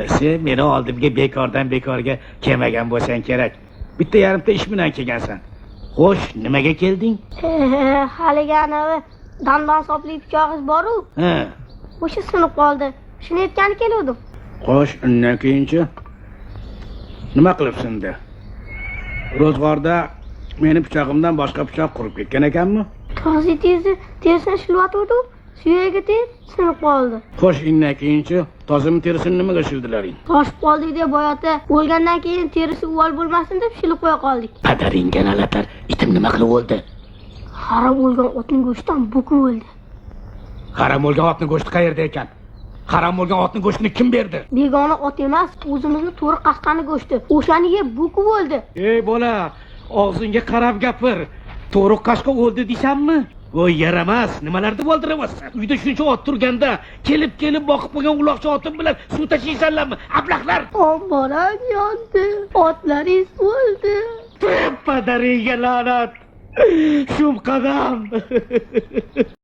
Sen meni oldimga bekordan bekorga kelmagan bo'lsang kerak. Bitta yarimta ish bilan kelgansan. Xo'sh, nimaga kelding? Haligi anavi dandon sopli pichog'ingiz bor-u, Ha, o'sha sinib qoldi. Shuni aytgani keluvdim. Xo'sh, undan keyinchi nima qilib sindi? Ro'zg'orda meni pichog'imdan boshqa pichoq qurib ketgan ekanmi? Tozi tezi terisini shilyotgandim, suyagiga tegib sinib qoldi. Xo'sh, undan keyinchi tozim terisini nimaga shildilaring? Toshib qoldik deb boyota o'lgandan keyin terisi uvol bo'lmasin deb shilib qo'ya qoldik. Padaringga nalatar, itim nima qilib o'ldi? Harom o'lgan otning go'shtidan buki o'ldi. Harom bo'lgan otning go'shti qayerda ekan? Harom bo'lgan otning go'shtini kim berdi? Begona ot emas, o'zimizni to'ri qasqani go'shti. O'shani yeb buki o'ldi. Ey bola, og'zingga qarab gapir. To'riq qashqa o'ldi deysanmi? Voy yaramas, nimalarni o'ldiryapsan? Uyda shuncha ot turganda, kelib-kelib boqib qo'ygan uloqcha otim bilan suv tashiysanlarmi? Ablahlar! Omboram yondi, otlaringiz o'ldi. Padaringga la'nat! Shum qadam!